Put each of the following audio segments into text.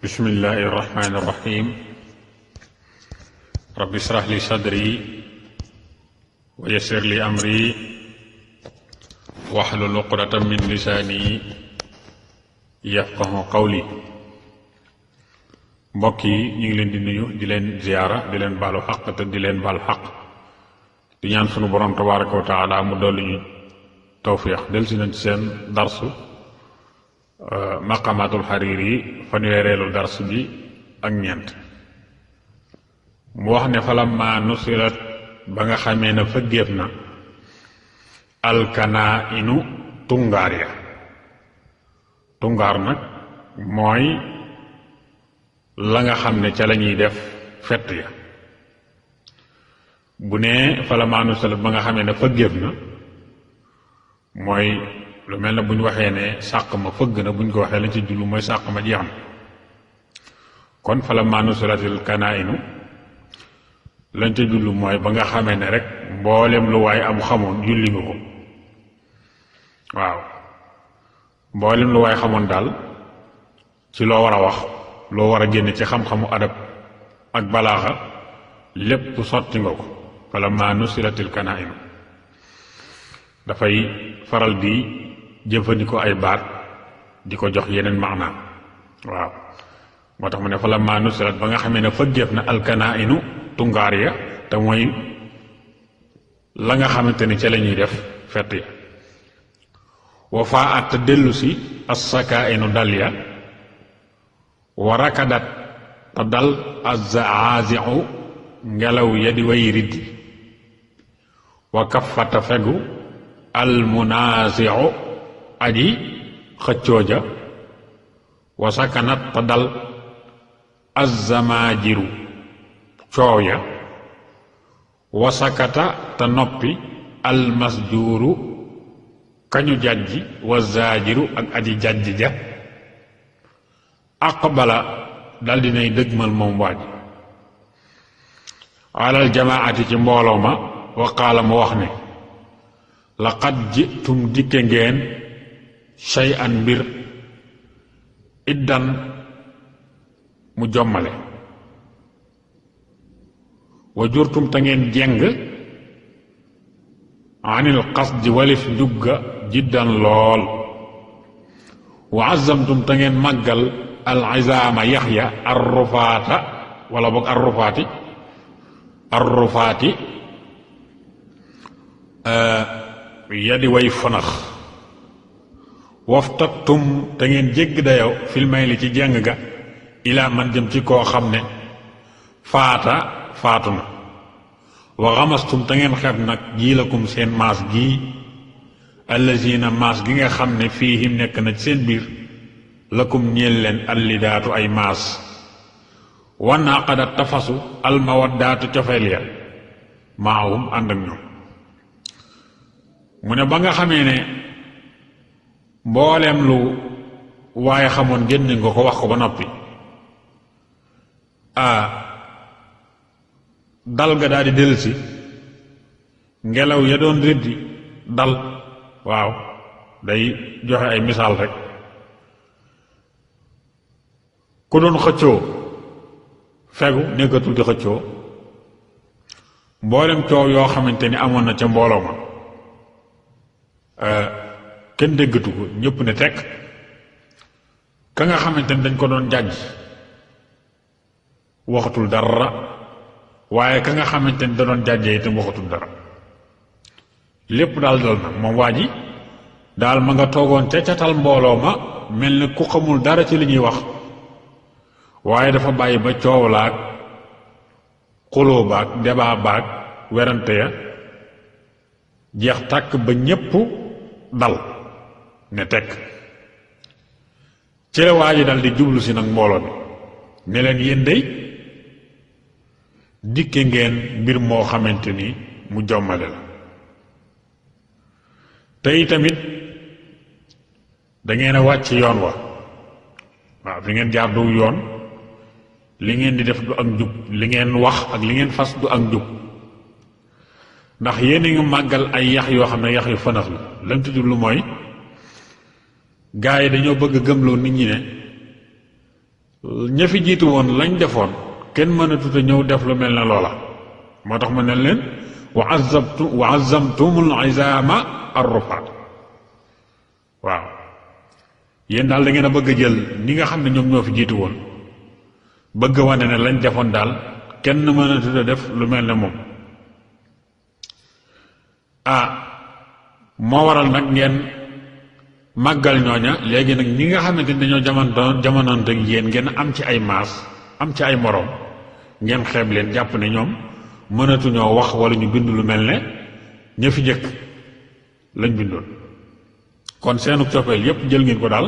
bismillahi irrahmani irrahim rabbi israh li sadri wa yassir li amri wahlul uqdatan min lisaani yafqahu qawli. mbokk yi ñu ngi leen di nuyu di leen ziyaara di leen baalu xaq te di leen baal xaq di ñaan sunu borom tabaraka wa taala mu dolli ñu tawfiix del si nañ ci seen darsu maqamatul xariri fanweereelu dars bi ak ñeent. mu wax ne falamma nusirat ba nga xamee na fëggeef na alkanaa inu tungaar ya. tungaar nag mooy la nga xam ne ca la ñuy def fett ya. bu nee falamma nusirat ba nga xamee ne fëggeef na mooy lu mel na bu ñu waxee ne sàq ma fëgg na bu ñu ko waxee lañ ci jullu mooy sàq ma jeex na. kon falammaa nusiratil kanaa'inu lañ ci jullu mooy ba nga xamee ne rek mboolem lu waay am xamoon julli nga ko. waaw mboolem lu waay xamoon daal ci loo war a wax loo war a génne ci xam-xamu adab ak balaaxa lépp sotti nga ko. falammaa nusiratil kanaa'inu dafay faral di jëfandikoo ay baat di ko jox yeneen maanaam. waaw moo tax mu ne falammaa nusirat ba nga xamee ne fëggeef na alkanaa'inu tungaar ya te mooy la nga xamante ni ca la ñuy def fett ya. wa faa at te dellu si assakaa'inu dal ya. wa rakadat te dal azzaazi'u ngelaw ya di way riddi. wa kaffata fegu almunaasiu aji xëccoo ja. wa sakanat te dal azzamaajiru coow ya. wa sakata te noppi almasjuuru kañu jàjji wa zaajiru ak aji jàjji ja. aqbala dal dinay dëgmal moom waa ji alal jamaati ci mbooloo ma. wa qaala mu wax ne laqad jitum dikke ngeen shay'an mbir iddan mu jommale. wa jurtum te ngeen jeng anil qasdi walif njugga jiddan lool. wa azamtum te ngeen màggal al izaama yaxya arrufaata wala boog arrufaati yadi way fonax. waftattum te ngeen jégg dayow filmay li ci jeng ga ilaa man jëm ci koo xam ne faatu na. wa xamastum te ngeen xeeb nag jiilakum seen maas gii allazina maas gi nga xam ne fiihim nekk na ci seen biir lakum ñeel leen allidaatu ay maas. wa naqadat tafasu almawaddaatu cofeel ya maahum ànd ak ñoom. mu ne ba nga xamee ne mbooleem lu waaye xamoon génn nga ko wax ko ba noppi dal ga daal di dellusi ngelaw ya doon riddi dal. waaw day joxe ay misaal rek. ku doon xëccoo fegu nekkatul di xëccoo. mboolem coow yoo xamante ni amoon na ca mbooloo ma kenn déggatu ko ñëpp ne tekk. ka nga xamante ni dañ ko doon jàjj waxatul dara waaye ka nga xamante ni da doon jàjjee itam waxatul dara. lépp daal dal na moom waa ji daal ma nga toogoon ca catal mbooloo ma mel ni ku xamul dara ci li ñuy wax waaye dafa bàyyi ba coow laag xuloo baag débat baag werante ya jeex tàkk ba ñépp dal ne tekk. ci la waa ji dal di jublu si nag mbooloo mi ne leen yéen dey dikke ngeen mbir moo xamante ni mu jommale la. tey tamit da ngeen a wàcc yoon wa. waaw li ngeen jaar du yoon. li ngeen di def du ak njub. li ngeen wax ak li ngeen fas du ak njub. ndax yéen a ngi màggal ay yax yoo xam ne yax yu fanax la. lañ tudd lu mooy gaa yi dañoo bëgg gëmloo nit ñi ne ña fi jiitu woon lañ defoon kenn mënatut a ñëw def lu mel ne loola moo tax ma ne leen wa azzamtumul izama arrufaat waaw yéen daal da ngeen a bëgg a jël ñi nga xam ne ñoom ñoo fi jiitu woon bëgg a wane ne lañ defoon daal kenn mënatut a def lu mel ne moom moo waral nag ngeen màggal ñooña léegi nag ñi nga xamante ni dañoo jamonoonte ak yéen ngeen am ci ay maas am ci ay moroom ngeen xeeb leen jàpp ne ñoom mënatuñoo wax wala ñu bind lu mel ne ña fi jëkk lañ bindoon kon seenu coppeel yépp jël ngeen ko daal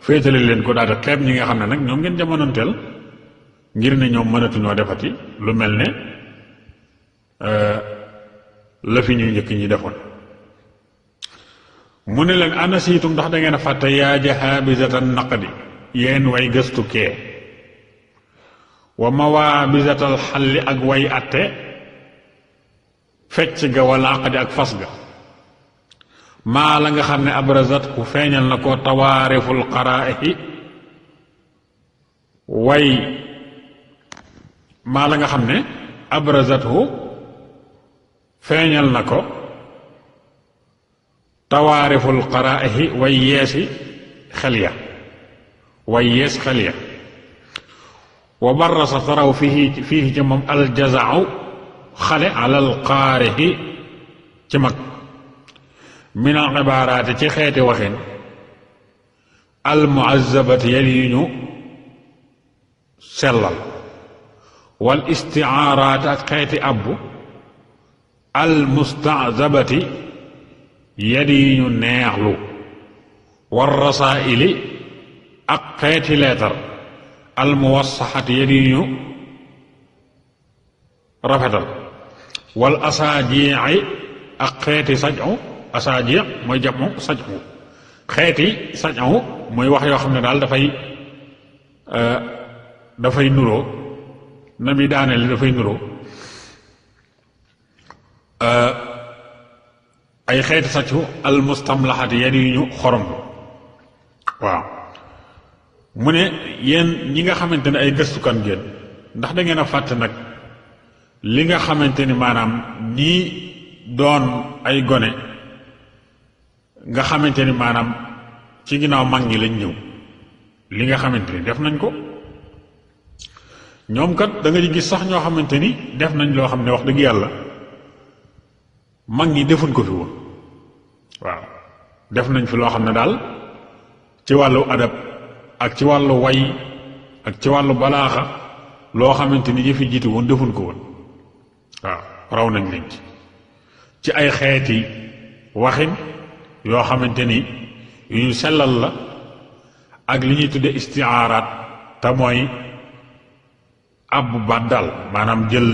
féetale leen ko daal di xeeb ñi nga xam ne nag ñoom ngeen jamonoonteel ngir ne ñoom mënatuñoo defati lu mel ne la fi ñuy njëkk ñi defoon mu ne leen anasiitum ndax da ngeen a fàtte yaa jahaabisatan naqdi yéen way gëstu kee wa mawaabisatal xalli ak way atte fecc ga wala aqdi ak fas ga maa la nga xam ne abrazat ku feeñal na ko tawaariful qaraa'i way maa la nga xam ne abrazathu feeñal na ko tawaariful qaraa'i way yeesi xel ya way yees xel ya wa barrasa taraw fii ci moom aljazau xale alal qaarihi ci mag min al ibaaraati ci xeeti waxin al muazzabati yal yu ñu sellal wal istiaaraati ak xeeti abbu al mustaazabati yal yu ñu neexlu war rasaa'ili ak xeeti leetar al muwassaxati yal yu ñu rafetal wal asaaji'i ak xeeti saj'u asaaji' mooy jamu saj'u xeeti saj'u mooy wax yoo xam ne daal dafay nuroo na mi daaneel dafay nuroo ay xeeti saj'u al mustamlaxati yal yu ñu xorom waaw mu ne yéen ñi nga xamante ne ay gëstukan ngeen ndax da ngeen a fàtte nag li nga xamante ni maanaam ñii doon ay gone nga xamante ni maanaam ci ginnaaw mag ñi lañ ñëw li nga xamante ni def nañ ko ñoom kat da nga gis sax ñoo xamante ni def nañ loo xam ne wax dëgg yàlla mag ñi defuñ ko fi woon waaw def nañ fi loo xam ne daal ci wàllu adab ak ci wàllu way ak ci wàllu balaaxa loo xamante ni ñi fi jiitu woon defuñ ko woon waaw raw nañ leen ci ay xeeti waxin yoo xamante ni yu ñu sellal la ak li ñuy tudde istiaaraat te mooy ab baat daal maanaam jël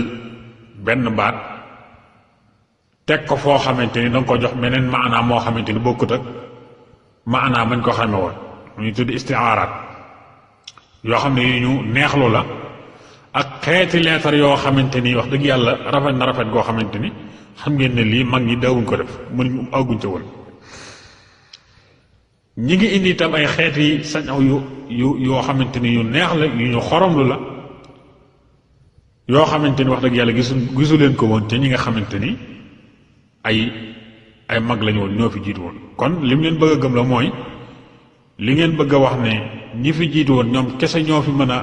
benn baat teg ko foo xamante ni danga ko jox beneen maanaa moo xamante ni bokkut ak maanaa mañ ko xame woon lu ñuy tudde istiaaraat yoo xam ne yu ñu neexlu la ak xeeti leetar yoo xamante ni wax dëgg yàlla rafet na rafet goo xamante ni xam ngeen ne lii mag ñi daawuñ ko def mënuñ àgguñ ca woon ñi ngi indi itam ay xeeti sañaw yoo xamante ni yu neex la yu ñu xoromlu la yoo xamante ni wax dëgg yàlla gisu leen ko woon te ñi nga xamante ni ay mag lañu woon ñoo fi jiitu woon kon li mu leen bëgg a gëm la mooy li ngeen bëgg a wax ne ñi fi jiitu woon ñoom kese ñoo fi mën a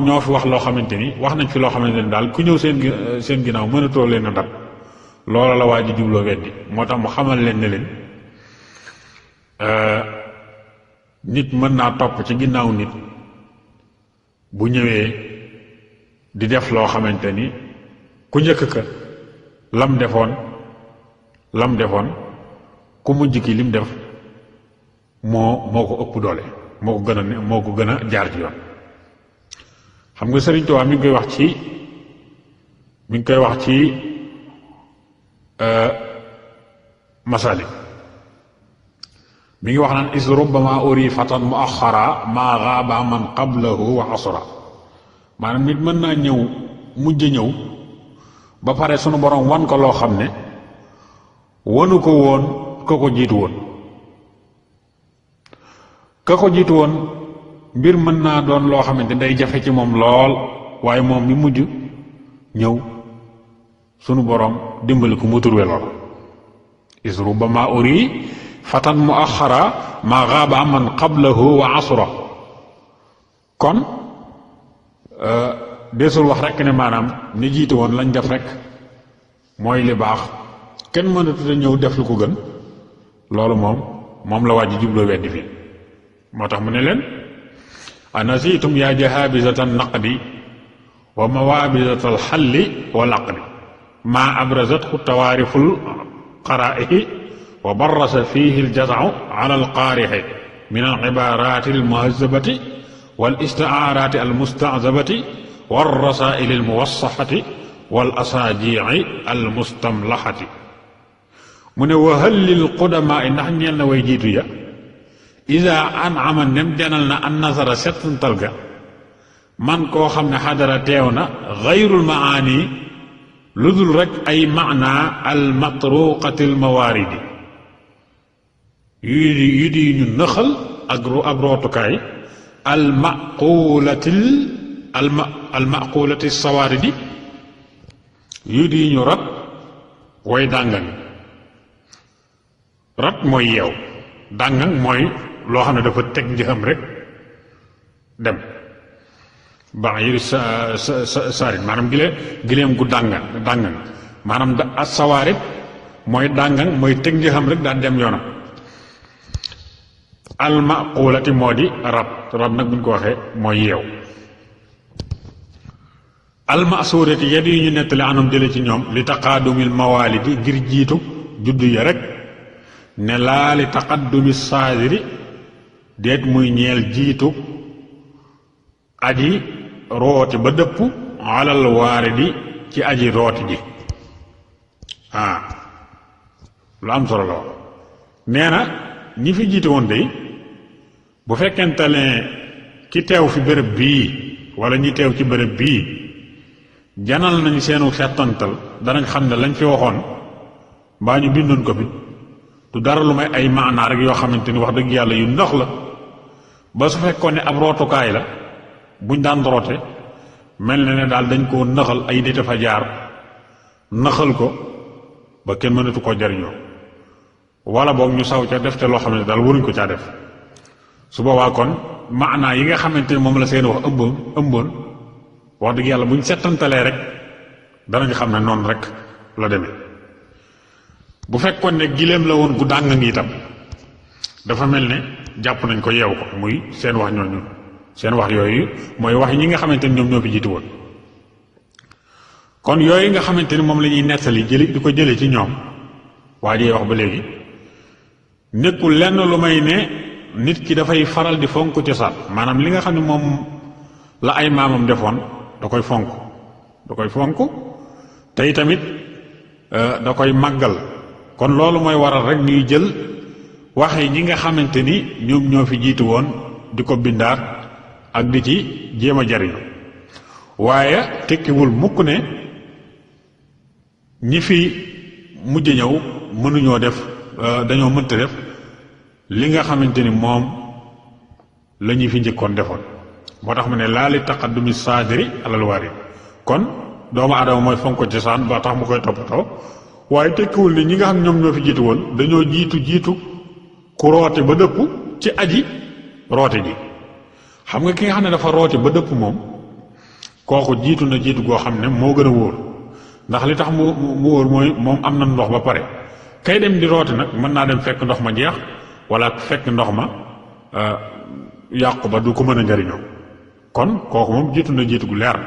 ñoo fi wax loo xamante ni wax nañ fi loo xamante ni daal ku ñëw seen ginnaaw mënatoo leen a dab loola la waa ji jubloo weddi moo tax mu xamal leen ne leen nit mën naa topp ci ginnaaw nit bu ñëwee di def loo xamante ni ku njëkk ka lam defoon ku mujj ki lim def moo ko ëpp doole moo ko gën a jaar ci yoon xam nga Sëriñ Tuubaa mi ngi koy wax ci Masalik mi ngi wax naan is rubbama uri fatan muaxara maa gaaba man qablahu wa asra maanaam nit mën naa ñëw mujj ñëw ba pare sunu borom wan ko loo xam ne wanu ko woon ka ko jiitu woon mbir mën naa doon loo xamante day jafe ci moom lool waaye moom mi mujj ñëw sunu borom dimbali ko mu turwe lool is rubbama uri fatan mu axara ma gaaba man qablahu wa asra kon desul wax rek ne maanaam ñi jiite woon lañ def rek mooy li baax kenn mënatut a ñëw def lu ko gën loolu moom la waa ji jubloo weddi fii moo tax mu ne leen anasiitum yaa jahabizatan naqdi wa mawabizata alxalli wal aqdi maa abrazathu tawaariful qaraa'ihi wa barrasa fiihi aljazacu ala alqaarixi min alcibaaraati almuhazabati wal istiaaraati almustazabati wal rasaa'ili almuwassaxati wal asaajiici almustamlaxati mu ne wa hal lil qudamaa ndax ñeel na way jiitu ya ida an'ama nem janal na an nasara settantal ga man koo xam ne xadara teew na gayrul maani lu dul rek ay maana al matruqati al mawaaridi yu di ñu nëxal ak rootukaay al maqulati sawaaridi yu di ñu rat way dàngan rat mooy yeew dàngan mooy loo xam ne dafa teg njëxam rek dem baax yëri saarit maanaam gileem gu dàngan maanaam as sawaarit mooy dàngan mooy teg njëxam rek daal dem yoonam almaqulati moo di rab nag bu ñu ko waxee mooy yeew almasurati yadi yu ñu nettali anam jële ci ñoom li taqaadumil mawaalidi ngir jiitu juddu ya rek ne laa li taqaddumi saadiri déet muy ñeel jiitu aji rooti ba dëpp alal waaridi ci aji rooti ji lu am solo la wax nee na ñi fi jiite woon day bu fekkente ne ki teew fi bërëb bii wala ñi teew ci bërëb bii janal nañ seenu settantal danañ xam ne lañ fi waxoon mbaa ñu bindoon ko fi du dara lu may ay maanaa rek yoo xamante ni wax dëgg yàlla yu ndox la ba su fekkoon ne ab rootukaay la buñ daan roote mel na ne daal dañ koo nëxal ay nit a fa jaar nëxal ko ba kenn mënatu koo jariñoo wala boog ñu saw ca def te loo xam ne daal waruñ ko caa def su boobaa kon maanaa yi nga xamante ni moom la seen wax ëmboon wax dëgg yàlla buñ settantalee rek danañ xam ne noonu rek la demee bu fekkoon ne giléem la woon gu dàng ngi itam dafa mel ne jàpp nañ ko yeew ko muy seen wax ñooñu seen wax yooyu mooy wax yi ñi nga xamante ni ñoom ñoo fi jiitu woon kon yooyu nga xamante ni moom la ñuy nettali di ko jële ci ñoom waa ji wax ba léegi nekkul lenn lu may ne nit ki dafay faral di fonk cosaan maanaam li nga xam ne moom la ay maamam defoon da koy fonk tey tamit da koy màggal kon loolu mooy waral rek ñuy jël waxe ñi nga xamante ni ñoom ñoo fi jiitu woon di ko bindaat ak di ci jéem a jariñu waaye tekkiwul mukk ne ñi fi mujj ñëw mënuñoo def dañoo mënta def li nga xamante ni moom la ñuy fi njëkkoon defoon moo tax mu ne laa li taqaddumi saadiri alal waari kon doomu aadama mooy fonk ko cosaan ba tax mu koy toppatoo waaye tekkiwul ni ñi nga xam ñoom ñoo fi jiitu woon dañoo jiitu ku roote ba dëpp ci aji roote ji xam nga ki nga xam ne dafa roote ba dëpp moom kooku jiitu na jiitu goo xam ne moo gën a wóor ndax li tax mu wóor mooy moom am na ndox ba pare kay dem di roote nag mën naa dem fekk ndox ma jeex wala fekk ndox ma yàqu ba du ko mën a njariñoo kon kooku moom jiitu na jiitu gu leer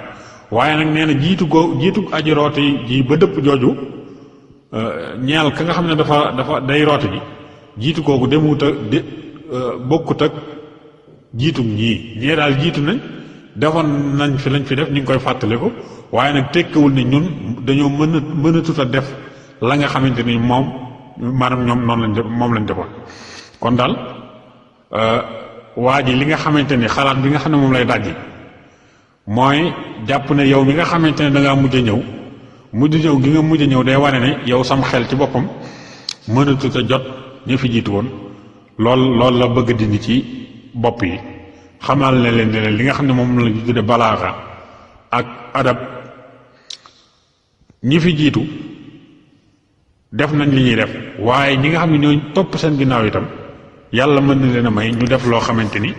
waaye nag nee na jiitu aji roote ji ba dëpp jooju ñeel ka nga xam ne dafa day roote ji jiitu kooku demut ak bokkut ak jiitum ñee daal jiitu nañ defoon nañ fi lañ fi def ñu ngi koy fàttaliku waaye nag tekkiwul ne ñun dañoo mënatut a def la nga xamante ni moom maanaam ñoom moom lañ defoon kon daal waa ji li nga xamante ni xalaat bi nga xam ne moom lay dajji mooy jàpp ne yow mi nga xamante ne da ngaa mujj ñëw gi nga mujj ñëw day wane ne yow sam xel ci boppam mënatut a jot ña fi jiitu woon lool la bëgg dindi ci bopp yi xamal ne leen ne leen li nga xam ne moom la ñu tudde balaaxa ak adab ñi fi jiitu def nañ li ñuy def waaye ñi nga xam ne ñoo topp seen ginnaaw itam yàlla mën na leen a may ñu def loo xamante ni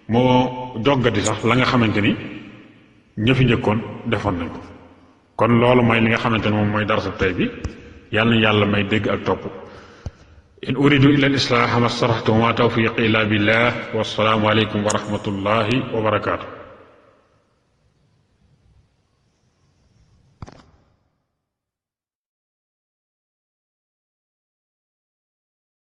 moo joggati sax la nga xamante ni ña fi njëkkoon defoon nañ ko kon loolu mooy li nga xamante ni moom mooy darsa tey bi yàlla na yàlla may dégg ak topp in uridu illa al islaha ma stataxtu wa ma tawfiqi illa billah wassalaamu aleykum wa rahmatullahi wa barakaatu